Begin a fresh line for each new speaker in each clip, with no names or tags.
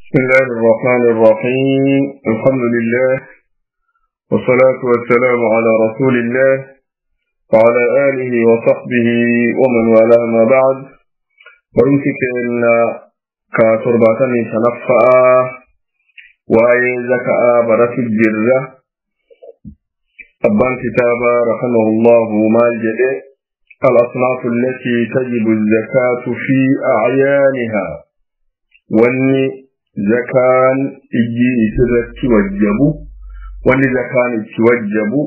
بسم الله الرحمن الرحيم. الحمد لله والصلاة والسلام على رسول الله وعلى آله وصحبه ومن والاه، ما بعد. برمسك إن كترباتني شنفاء وآي زكاء برس الجرة أبان كتابة رحمه الله مال جدي الأصناف التي تجب الزكاة في أعيانها، واني زكان إجي إسرت وجبو، واني زكان اتوجبو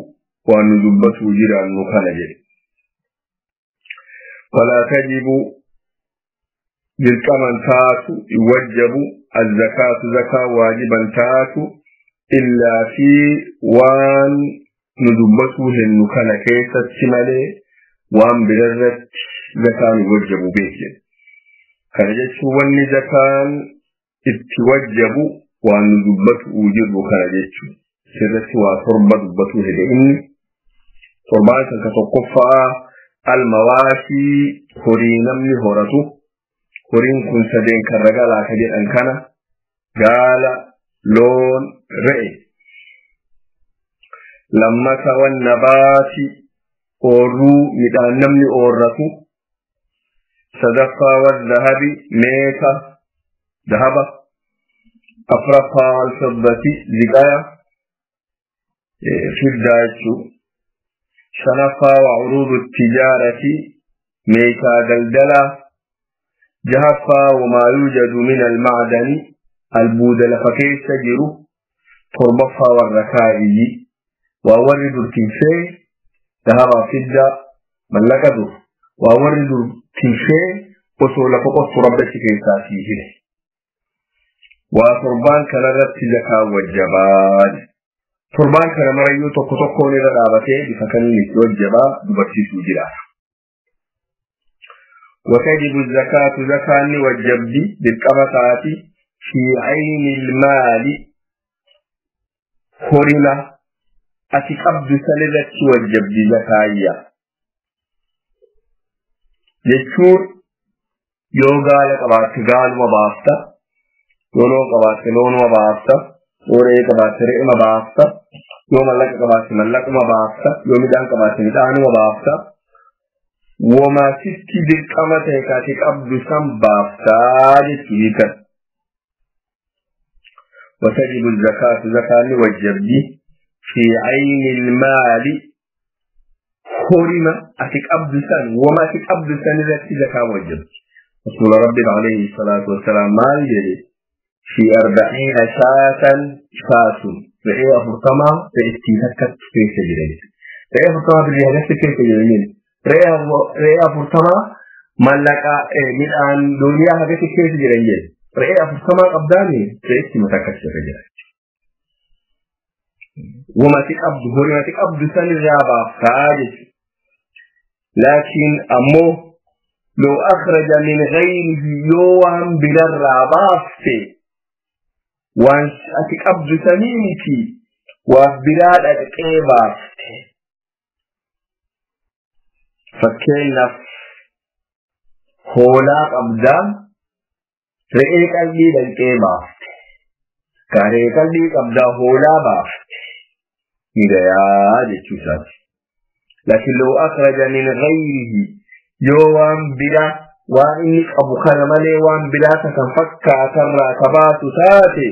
وأن جرى النخان جري. ولا تجب بالكمن تاتو يوجب الزكاة زكاة واجبا تاتو إلا في وان ندبته النخان كيسة شمالي وان بررت زكاة يوجب به. خرجت وان زكاة اتوجب وان ندبته جر خرجت سرت وتربة دبته لإن تربة كتقفى المواشي هرين من هرته هرين كن سدين كرجال كبير أن كان قال لون رأي لما سوى النبات أورو مدان نمني أورته صدفة والذهب ميتة ذهب أفرقها والفضة زقايا فردايتو شنفا وعروض التجارة ميتا دلدلة جهفا وما يوجد من المعدن البودل لفكي سجرو تربفا والركائي وورد الكنشي ذهب فدة ملكته وورد الكنشي وصول فقط ربك كيساتيه وتربان كان زكاة والجبال تربان كان مريو تقطقون إلى رابطه بفكن يتوجب ببرسيس جرا. وتجب الزكاة زكاة والجبد بالقبطات في عين المال هرمة أتقبض سلذة والجبد زكاية يشور يوغا لقبات قال وباستا يولو قبات لون وباستا ورئي قبات رئي مباستا يوم ملك قبات ملك مباستا يوم دان قبات مدان مباستا وما ستي بالقمة كاتك أبدو سم باستا جتيك. وتجب الزكاة زكاة والجبد في عين المال حرمة أتك أبدو سن وما تك أبدو سن زكاة والجبد. رسول ربي عليه الصلاة والسلام مال جري في 40 شاة شاة رئي أفرطمة رئي كيف جرين رئي أفرطمة بالجهة كيف جرين رئي أفرطمة ملك من أن دنيا هذه كيف جرين رئي أفرطمة قبداني رئي متكسر جرين وما تقبض هو ما تقبض سن الرابع خارج. لكن أمو لو أخرج من غيره يوم بلا الرابع وان أتقبض سنينتي وبلاد أتقبض فكينا هولا قبضا رئي قلبي للقبض كاري قلبي قبضا هولا بافت إذا يا جتشوسات. لكن لو أخرج من غيره يوم بلا وإنك أبو خرمالي وان بلا تنفك ترى كبات تاتي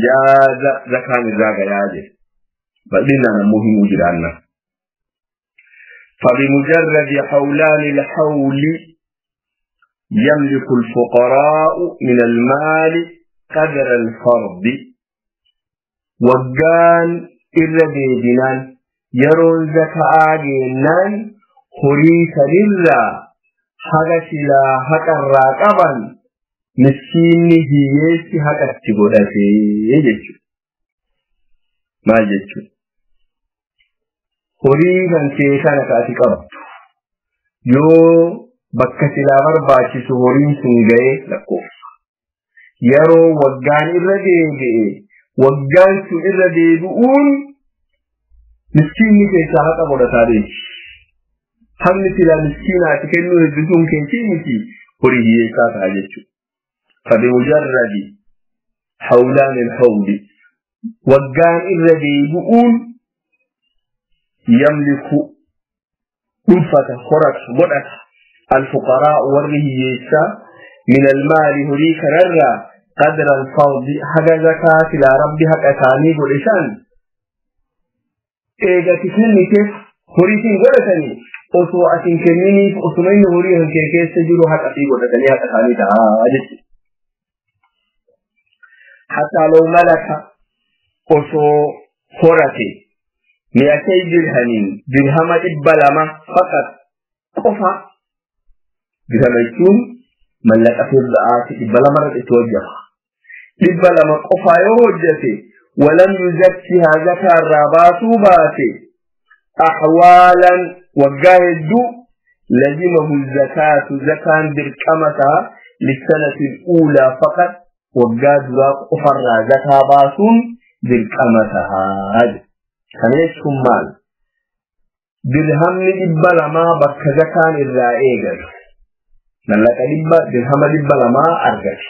جاز زكان الزاغ ياجي بل إننا مهم جدانا. فبمجرد حولان الحول يملك الفقراء من المال قدر الفرض وقال إلا بيدنان يرون زكاة جنان خريس لله haga silaa haqarraa qaban miskiinni hiyyeessi haqatti godhatee jechuudha. Maal jechuudha? Horii kan kee kana ka ati qabdu yoo bakka silaa barbaachisu horiin sun ga'ee lakkoofsa. Yeroo waggaan irra deebi'e waggaan sun irra deebi'uun miskiinni keessaa haqa godhataa deemti. Hamni silaa miskiinaati kennuu heddisuun keetii miti horii hiyyeessaa ta'a jechuudha. فبمجرد حولان الحول وقان الرديبؤون يملك أنفة خرق قرأت الفقراء والرهيسة من المال هريك نرى قدر الفرض حق زكاة لا ربي حق أتاني قرشان إيجا تكنني كيف هريكين قرأتني osoo atin kenniniif osuma inni horii kan kee keessa jiru haqa fi godhatanii haqa isaanii ta'a jechuudha. Hatta law malaka osoo horate mi'atay dirhamiin dirhama 200 faqat qofa dirhama jechuun mallaqa firdaati 200 irratti itti hojjeta. 200 qofa yoo hojjete walam yuzakkihaa zakaa irraa baasuu baate ahwaalan وقاهد لزمه الزكاة زكاة بالقمة للسنة الأولى فقط وقاد أفر زكاة باسون بالقمة هذا خليشكم مال درهم لإبلا ما بك زكاة الرائقة ملك لإبا درهم لإبلا ما أرجش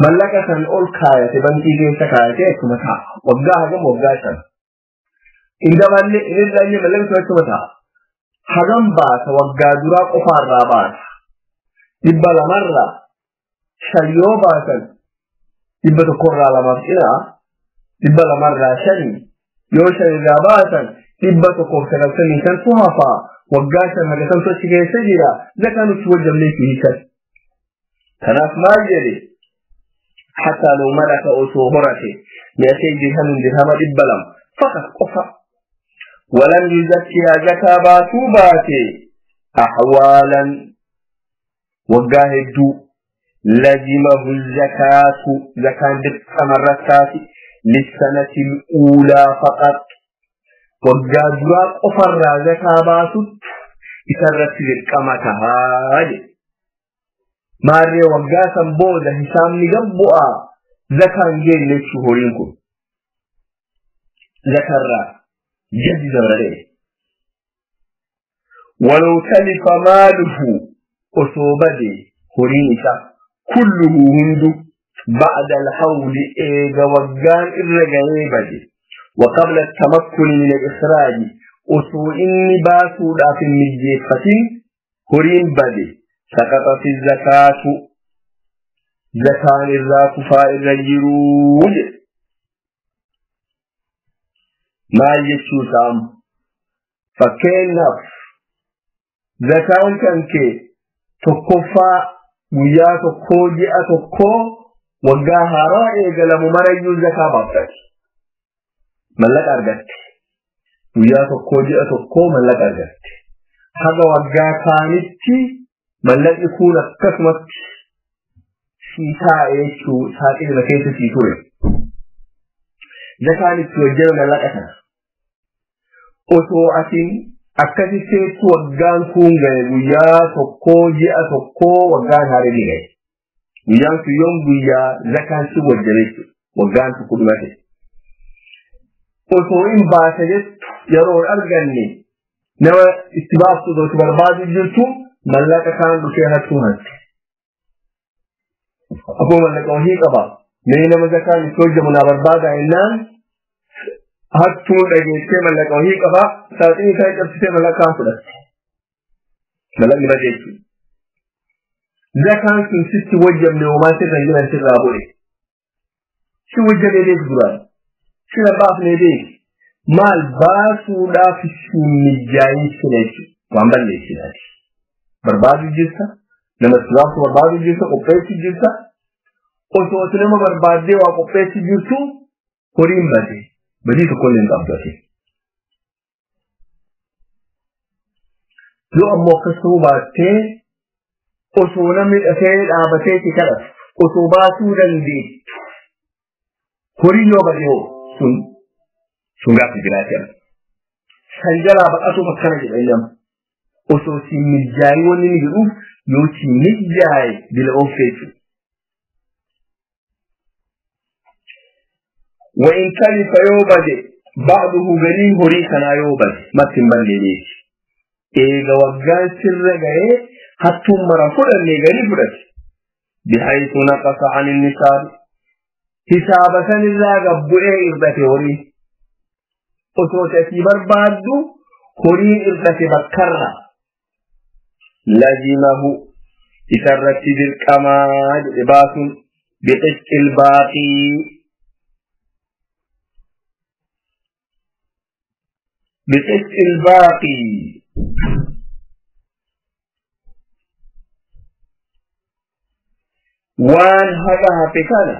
ملك سنقول كاية بنتي جيسة كاية كمتا وقاها كم وقاها عندما نرجع ملك سنقول hagam baasa waggaa duraa qofaarraa baasa 200 5 yoo baasan 100 2 cinaa 200 5 yoo 5 irraa baasan 195 tu hafaa waggaa 5 haga san sochi keessa jira zakaa nuti wajjamnee fi hiikan kanaaf maal jedhe hatta law malaka osoo horate mi'atay dirhamin dirhama 200 faqat qofa ولم يزكيها زكاة باتوباتي أحوالا وقاهد لزمه الزكاة زكاة بالثمرات للسنة الأولى فقط وقاهد أفر زكاة باتوب إسرت للقمتها ماري وقاسا بودا هشام نقبؤا زكاة جيل للشهورينكم ذكر جد عليه ولو تلف ماله أصوبته هرينك كله هند بعد الحول إيغا وقان إرقعيبته وقبل التمكن من الإخراج أصو إني باسو في المجيفة هرين بدي سقطت الزكاة زكاة الراكفاء الرجرون maal jechuu isaam fakkeenyaaf zakaan kan kee tokkoffaa guyyaa tokkoo ji'a tokkoo waggaa haaraa eegalamu marayyuu zakaa baaftate mallaqa argatte guyyaa tokkoo ji'a tokkoo mallaqa argatte haga waggaa kaanitti mallaqni kun akkasumatti sii taa'e jechuu saaxilma keessa sii ture zakaan itti hojjeta mallaqa sana osoo atin akkasitteetti waggaan kun gahe guyyaa tokkoo ji'a tokkoo waggaan haaree ni gahe guyyaan sun yoom guyyaa zakaan si wajjame jechuudha waggaan tokko dhumate osoo hin baasa jettu yeroo hin arganne nama itti baaftu osoo itti barbaadu jirtu mallaqa kaan dhufee hattuu hatte akkuma mallaqa wahii qaba mee nama zakaan itti hojjamu naa barbaada jennaan hattuun dhageessee mallaqa wahii qaba saaxinii isaa cabsitee mallaqa kaan fudhatte mallaqni bade jechuudha. Zakaan sun sitti wajjamne homaa sirra hin jiran sirraa bu'e. Si wajjamee beeku duraan. Sirra baafnee beeku. Maal baasuudhaaf si mijaayin sina jechuudha. Waan balleessinaati. Barbaadu jirta. Nama itti baaftu barbaadu jirta. Qopheessu jirta. Osoo ati nama barbaaddee waa qopheessu jirtu horiin bade. Badii tokkollee hin qabdu ati. Yoo ammoo akkas ta'uu baattee osoo namni dhafee dhaabatee si kadhatu osoo baasuu dandeettu horii yoo bade hoo sun sun gaaffii biraati amma. San jalaa baqatuuf akkana jedha inni amma. Osoo si mijaa'ii wanni inni jedhuuf yoo si mijaa'e bila ooffee jechuudha. وإن تلف يوبد بعضه غريم هري كنا يوبد ما تنبلي ليش إيغا وقان سر غاية حتى مرة فرن غريب فرش بحيث نقص عن النصاب Hisaaba sanirraa gabbu'ee irdate horii. Osoo asii barbaaddu horiin irdate bakkarra. Lazimahu isarratti dirqamaa jedhe baasuun biqisqil baaqii. Biqisqil baaqii. Waan haga hafe kana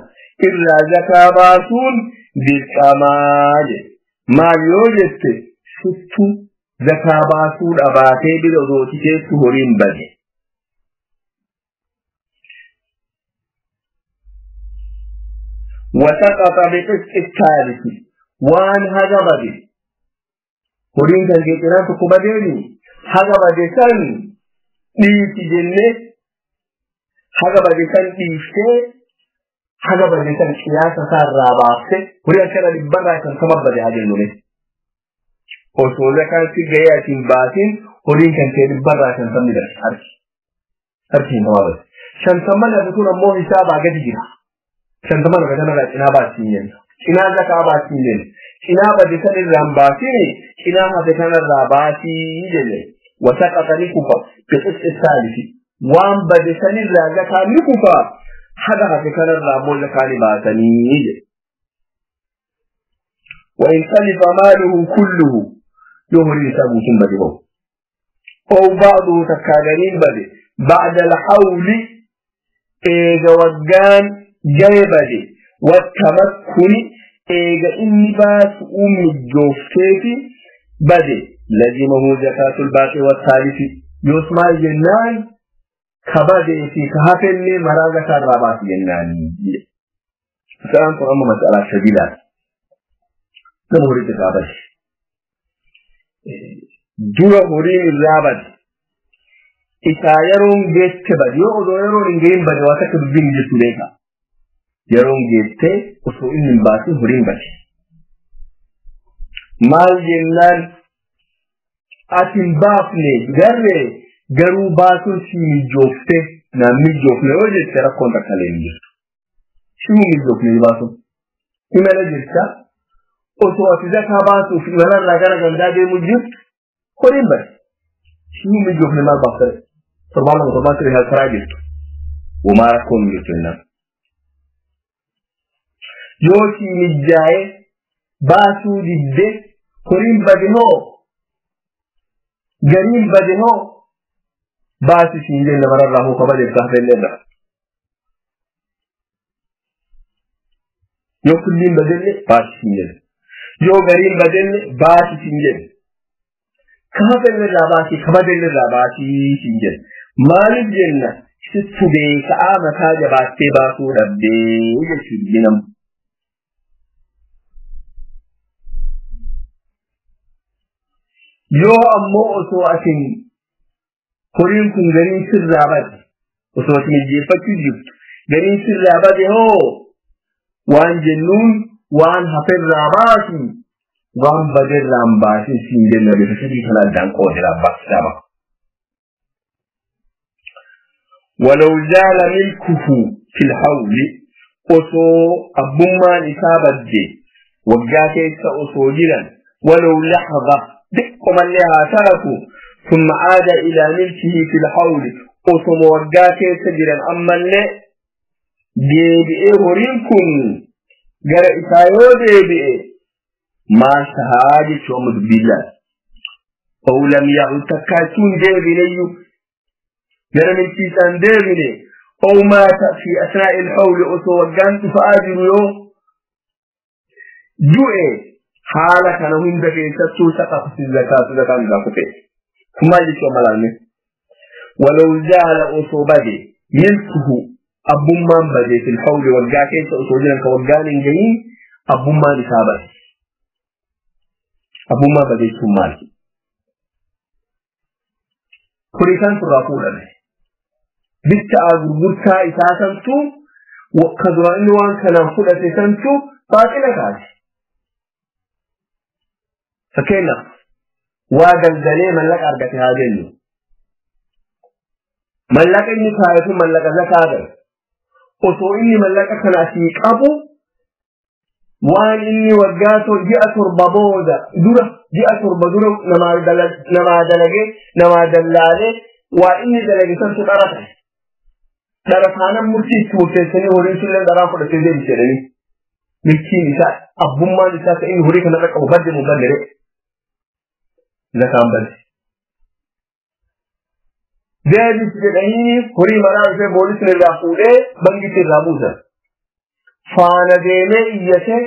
irraa zakaa baasuun dirqamaa jedhe. Maal yoo jette sittu zakaa baasuu dhabaatee bira odooti keessu horiin bade. Wasaqaxa biqisqi taalisi waan haga bade horiin kan keecinaan tokko badeeni haga bade san dhiisi jennee haga bade san dhiiftee haga bade san qiyaasa isaarraa baafte horii akkana dhibbarraa kan sama bade haa jennume. Osoo zakaan si gahee ati hin baasin horiin kan kee dhibbarraa kan sabni darbe harki. Harki hin tamaa bade. Shantamman hafe kun ammoo hisaabaa gadi jira. Shantamman hafe kanarraa cinaa baasii hin jenna. Cinaa zakaa baasii hin jenna. Cinaa bade san irraa hin baasini cinaa hafe kanarraa baasii jenne. Wasaqaxa ni kufa biqilti saalisi. Waan bade sanirraa zakaan ni kufa haga hafe kanarraa ammoo zakaa ni baasanii jedhe. وإن تلف ماله كله يهري سابوت بديه أو بعضه تكاغرين بده بعد الحول إيغا وقان جاي بده والتمكن إيغا إني باس أم الجوفتي بده لزمه زكاة الباقي والثالث يسمى الجنان كبده في كهفل مرازة الرباط جنان. سأنكر أما مسألة شديدة nama horii irraa bade. Dura horiin irraa bade. Isaa yeroon geesse bade. Yoo osoo yeroon hin gahin bade waa takka dubbiin hin jirtu beeka. Yeroon geesse osoo inni hin baasin horiin bade. Maal jennaan ati hin baafne garree garuu baasuun si mijoofte naan mijoofne yoo jette rakkoon takka illee hin jirtu. Si mijoofne baasuun. Imala jecha osoo ati zakaa baasuuf imalarraa gara gandaa deemu jirtu horiin bade. Shii mijoofne maal baaftare? Torbaan lama torbaan sadii karaa jirtu. Womaa rakkoon hin jirtu jennaan. Yoo sii mijaa'ee baasuu didde horiin bade hoo gariin bade hoo baasi siin jenna mararraa hoo kabajeef gaafa illee. Yoo kulliin badelle baasi siin jenna. Yoo gariin badelle baasi siin jedhe. Kaafelle irraa baasii kabadelle irraa baasii siin jedhe. Maaliif jenna sittu beeka'aa mataa jabaattee baasuu dhabdee jechuudha nama. Yoo ammoo osoo atin horiin kun gariin sirraa bade osoo atin ijjeeffachuu jirtu gariin sirraa bade hoo waan jennuun waan haferraa baasi waan baderraa hin baasin siin jenna bifa sadii kana addaan qoodira abbaa ba'a. ولو زال ملكه في الحول osoo abbummaan isaa badde waggaa keessa osoo jiran ولو لحظة xiqqomallee haa taatu ثم عاد إلى ملكه في الحول osoo waggaa keessa jiran ammallee deebi'ee horiin kun gara isaa yoo deebi'e maal tahaa jechuu amma dubbiin laala. أو لم يعد takkaachuun deebineyyuu gara milkii isaan deebine أو مات في أثناء الحول osoo waggaan dhufaa jiru yoo du'e haala kana hunda keessattuu saqafti zakaatu zakaan irraa kufe. Kun maal jechuu amma laalme? ولو زال osoo bade milkuhu abbummaan bade fil hawli waggaa keessa osoo jiran ka waggaan hin gahin abbummaan isaa bade. Abbummaan bade jechuun maali? Horii isaan turraa fuudhame. Bittaa gurgurtaa isaa santu ka duraan inni waan kanaan fudhate santu baaqila kaase. Fakkeenyaaf waa daldalee mallaqa argate haa jennu. Mallaqa inni kaayatu mallaqa zakaa ta'e. Osoo inni mallaqa kana asii qabu Waan inni waggaa ji'a 7 booda dura ji'a 7 dura namaa dalagee namaa dallaalee waa inni dalage santu dhara ta'e. Dhara taanaan murtii itti murteessanii horiin sullee dharaa fudhatee deebi jedhanii. Milkiin isaa abbummaan isaa kan inni horii kanarra qabu badde moo badde ree? Zakaan badde. Deebis jedhanii horii maraa dhufee poolisni irraa fuudhee bankitti irraa buusan. Faana deemee iyyatee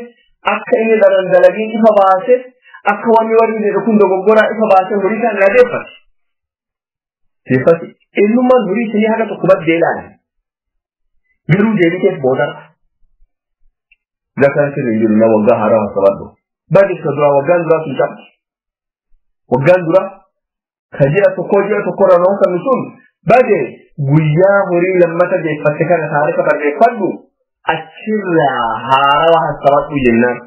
akka inni dharan dalagiin ifa baase akka wanni warri jedhu kun dogoggoraa ifa baasee horii kan irraa deeffate. Deeffate. Eenyummaan horii isinii haga tokko baddee ilaali. Garuu deebiteef boodarra. Zakaan sirri hin jiru na waggaa haaraa haasabadhu. Badi isa duraa waggaan duraa sun cabdi. Waggaan duraa ka ji'a tokkoo ji'a tokkorra nama kan sun bade guyyaa horii lammata deeffatte kana taarika barreeffadhu achirraa haarawa haasabadhu jennaan.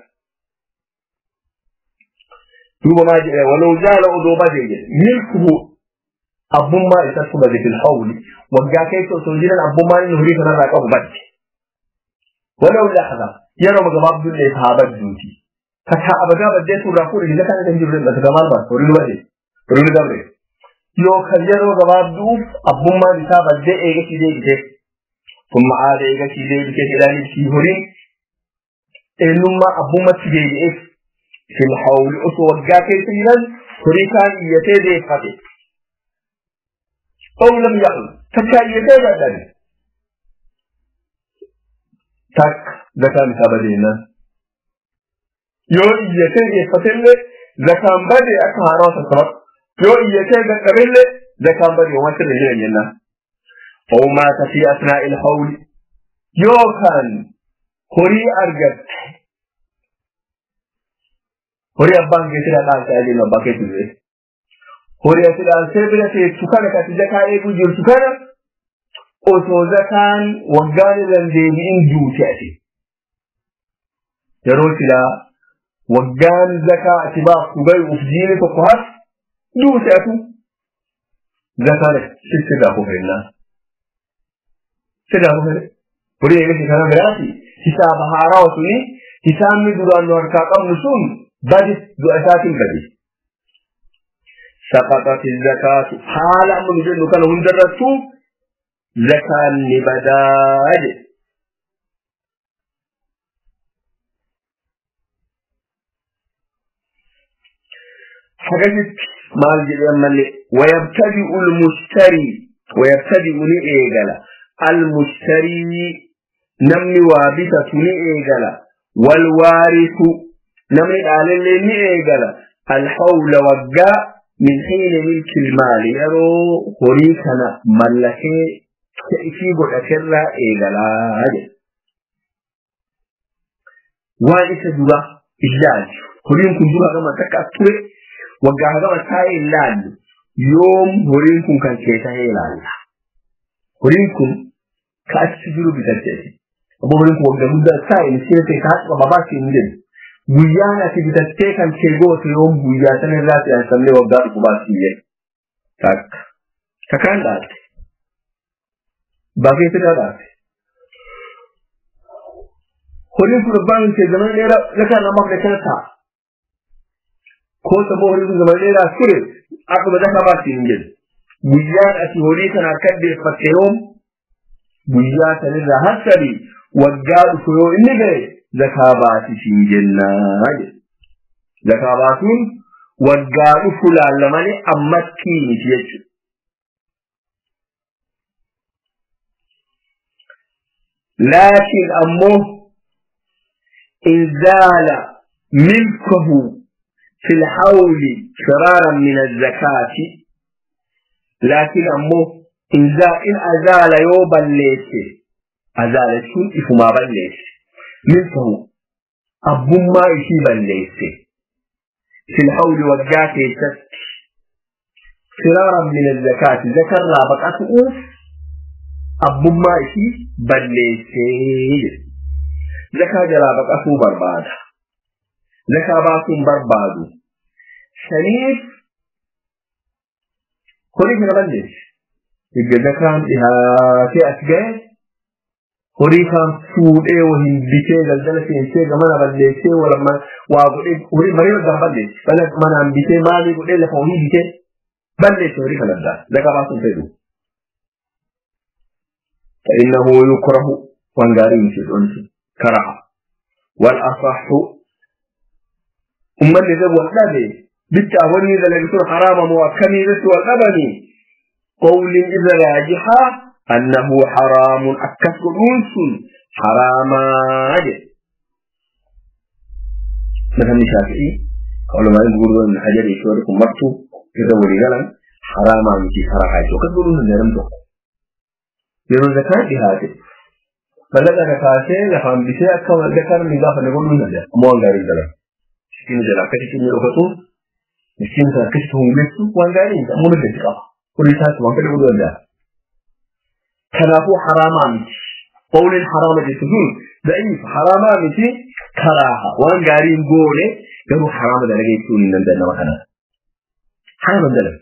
Duuba maa jedhe walau jaala odoo bade jedhe milkuhu abbummaa isatti bade fil hawli waggaa keessa osoo jiran abbummaan inni horii kanarraa qabu badde. Walau lahza yeroo gabaabdullee haa badduuti. Takka abadaa baddee suuraa fuudhe zakaan kan jiru dha maal baas horii bade horii dabre. Yookaan yeroo gabaabduuf abbummaan isaa baddee eegasii deebite. Thumma aada eegasii deebite jedhanii fi horiin eenyummaa abbummatti deebi'eef fil hawli osoo waggaa keessa jiran horii kaan iyyatee deeffate. أو لم يعد takka iyyatee dadhabe. Takka zakaan isaa badeenaan. Yoo iyyatee deeffatellee zakaan bade akka haarawaa sassabatu. Yoo iyyatee dadhabellee zakaan bade waan sirri jiran jennaan. أو مات في أثناء الحول yookaan horii argatte. Horii abbaan keetti dhaaltee jennu abbaa keetti du'e. Horii ati dhaaltee bira teessu kana kati zakaa eeguu jirtu kana osoo zakaan waggaan irra hin deebi'in duute ati. Yeroo silaa waggaan zakaa ati baaftu gayuuf jiini tokko hafu duute atu zakaan sirraa kufennaa. Sirraa kufenne. Horii eegasi kana biraati hisaaba haarawaa suni hisaabni duraan nu harkaa qabnu sun bade du'a isaatiin bade. سقطت الزكاة حال أمر جنو كان هندرتو زكاة لبداد حقيقة مال جل ويبتدئ المشتري ويبتدئ لإيجالا المشتري نمني وابتة لإيجالا والوارث نمني آل لإيجالا الحول وجاء من حين ملك المال يرو هريكنا ملكي في قدرة إيجالا وإيش دورا إجلال هريم كن دورا كما تكأتوري وجاه كما تاي إجلال يوم هريم كن كان كيتا إجلال هريم كن كأسجلو بتاعتي أبو هريم كن وجاه مدة تاي نسيت تكأت وبابا سيندل guyyaan ati bitattee kan kee goote yoom guyyaa sana irraa si aansamnee waggaa dhufu baasiyye. Takka. Takkaan dhaalte. Baakee irraa dhaalte. Horiin kun abbaan kee zaman dheeraa zakaan namaaf kana ta'a. Koota immoo horiin kun zaman dheeraa ture akkuma zakaa baasii hin jedhu. Guyyaan ati horii kana akka deeffatte yoom guyyaa sanirraa hasabi waggaa dhufu yoo inni ga'e zakaa baasisiin jennaa jedhe. Zakaa baasuun waggaa dhufu laalla malee ammatti miti jechuudha. Laakiin ammoo in zaala milkuhu fil hawli firaaran min azakaati laakiin ammoo in azaala yoo balleesse azaala jechuun ifumaa balleesse. ملكه أبوما إشي بليس في الحول والجاك فرارا من الزكاة ذكر رابقته أبوما إشي بليس زكاة رابقته بربادة زكاة باسم بربادو شنيف خليك بليس يبقى زكاة إها في أسجاد Horii kan fuudhee wahin bitee daldala seensee gamana balleessee walama waa godhee horii marii waggaan balleesse manaan bitee maalii godhee lafa horii bitee balleesse horii kan addaa zakaa baasuun fedhu. فإنه يكره وانغاري في الأنس كراهة والأصح أما اللي ذا والنبي بالتأوني إذا لقيتون حرام مؤكمي بس والأبني قول إذا راجحة أنه حرام أكثر أنس حراما مثلا الشافعي قالوا ما يقولون من حجر يشوركم مرته إذا ولي قلم حراما مشي كراهة وكذبون من نرمته yeroo zakaan dhihaate mallaqa kaasee lafaan bitee akka zakaan inni gaafa ne godhuu danda'a ammoo waan gaarii dalaga miskiina jala akkasitti inni dhokatu miskiina sana akkasitti hungeessu waan gaarii hin ammoo mirga qaba horii isaatti waan fedhe godhuu danda'a kanaafuu haraamaa miti qawliin haraama jettu sun da'iif haraamaa miti karaaha waan gaarii hin goone garuu haraama dalaga jechuun hin danda'an nama kana haraama dalaga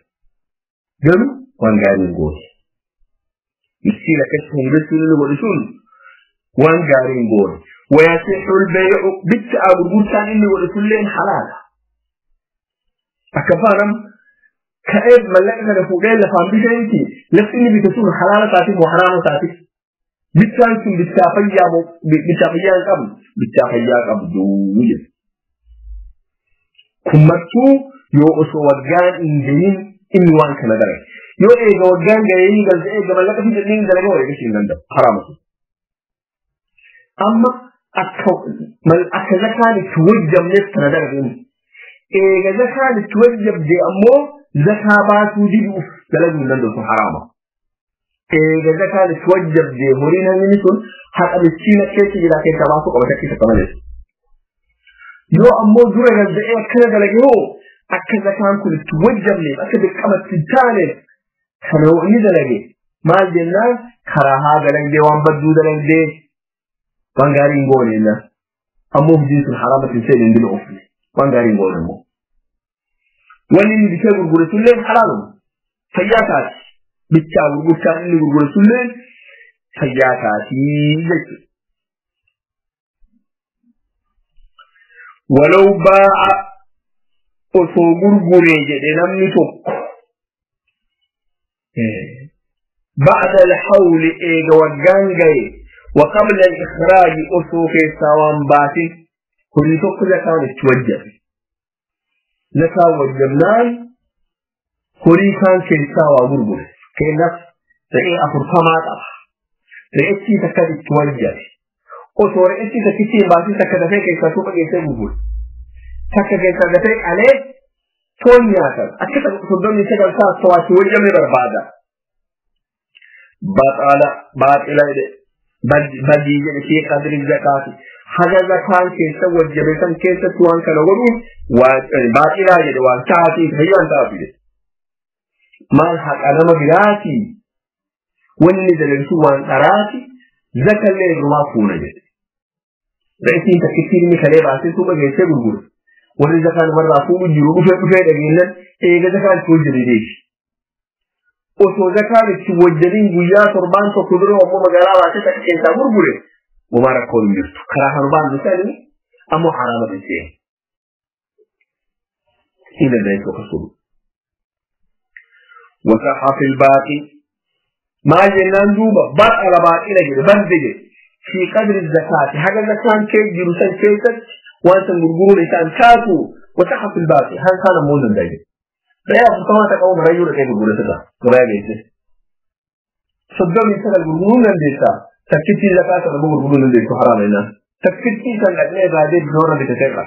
garuu waan gaarii hin goone مسكين كشفهم بس اللي ورثون وان قارين قول ويصح البيع بت ابو غرسان اللي ورثون لين حلال اكفارم كأب ملكنا لفوقين لفان بيتي لفني بتسون حلال تاتي وحرام تاتي بتانسون بتافيا بتافيا قبل بتافيا قبل دويل كمتو يو اسو وغان انجين inni waan kana dalage yoo eega waggaan gahee galtee eega mallaqa fi jedhanii dalaga wayii gashiin danda'u haraama sun. Amma akka zakaan itti wajjabneef kana dalage inni. Eega zakaan itti wajjabde ammoo zakaa baasuu diduuf dalaguu hin danda'u sun haraama. Eega zakaan itti wajjabde horiin hanni sun haqa miskiina keessa jira keessaa baasuu qaba takkii takka malee. Yoo ammoo dura galtee akkana dalage hoo akka zakaan kun itti wajjabneef akka dirqamatti hin taaneef kana yoo inni dalage maal jennaan karaa haa dalagdee waan badduu dalagdee waan gaarii hin goone jennaan ammoo hojiin sun haraamatti hin seene hin dila oofne waan gaarii hin goone immoo. Wanni inni bitee gurgure sulleen halaaluma fayyaa taati bichaa gurgurtaan inni gurgure sulleen fayyaa taatii jechuudha. Walau baa'a osoo gurguree jedhe namni tokko ba'da alhawli eega waggaan gahe wa qabla al-ikhraaji osoo keessaa waan baasin horii tokko zakaan itti wajjabe zakaan wajjabnaan horii kaan keessaa waa gurgure keenyaaf re'ee 40 qaba re'ettii takka itti wajjabe osoo re'ettii takkitti hin baasin takka dafee keessaa suuqa geessee gurgure takka keessaa dafee qalee foon nyaatan akka 39 sa'a to'achi wajjame barbaada. Baaxila badii jedhe fi qadri zakaati haga zakaan keessa wajjame san keessatti waan kana godhuun baaxilaa jedhe waan taatiif fayyaan taatu jedhe. Maal haqa nama biraati wanni dalagsu waan dharaati zakallee irrumaa fuuna jedhe. Re'ettiin takkittiin inni kalee baasee suuqa geessee gurgure. Warri zakaan warraa fuudhu jiru dhufee dhufee dhageenyaan eega zakaan itti wajjame deebi. Osoo zakaan itti wajjaniin guyyaa torbaan tokko dura ammoo magaalaa baasee takka keessaa gurgure homaa rakkoon hin jirtu. Karaa kan baanu sanii ammoo haraama ta'e. Hin danda'e tokko suudhu. Wasaxa fil baaqi maal jennaan duuba baxala baaqila jedhe badde jedhe fi qadri zakaati haga zakaan kee jiru san keessatti وانت غرغرون انسان كاتو وتحف الباقي هل كان مو دايما لا فطما تقوم رجل كيف يقول لك غير يجي صدقني سال غرغرون ليسا تكتي زكاه غرغرون ليس حرام لنا تكتي سال لنا بعد نور بتترى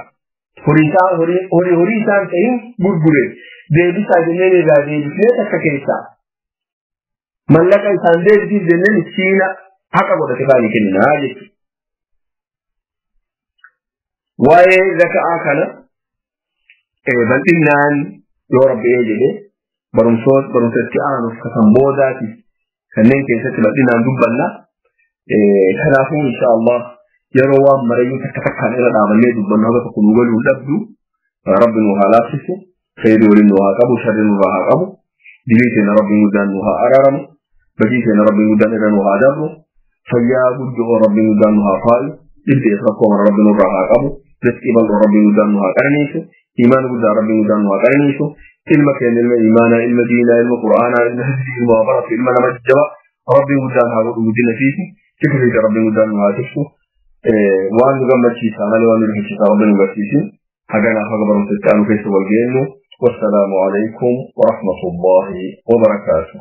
هوريسا هوري هوري هوريسا تين غرغره ديبي ساجنين بعد دي تككيسا ملك انسان دي دي جنن سينا haka godhate kaani kennina jechuudha. Waa'ee zakaa kana bal'inaan yoo rabbi ee jedhe barumsatti aanuuf kasan boodaati kanneen keessatti bal'inaan dubbanna. Kanaafuu insha Allah yeroo waan marayyuu takka takkaan irra dhaabannee dubbannu haga tokko nu galuu dhabdu rabbi nu haa laaffisu khayrii waliin nu haa qabu sharri nurraa haa qabu dilii keenya rabbiin guddaan nu haa araaramu badii keenya rabbiin guddaan irra nu haa darbu Fayyaa guddoo Rabbiin guddaan nu haa faayu. Dhibdee rakkoo mana Rabbiin nurraa haa qabu. Rizqii bal'oo Rabbiin guddaan nu haa qananiisu. Iimaana guddaa Rabbiin guddaan nu haa qananiisu. Ilma keenya ilma iimaanaa, ilma diinaa, ilma qur'aanaa, ilma hizbii, ilma waa baratu, ilma nama jajjabaa Rabbiin guddaan haa godhu guddina fiiti. Tika fiiti Rabbiin guddaan nu haa tiksu. Waan nu gammachiisaa malee waan nu rifachiisaa Rabbiin nu garsiisin. Haganaaf haga barumsa itti aanu keessa wal geenyu. والسلام عليكم ورحمة الله وبركاته.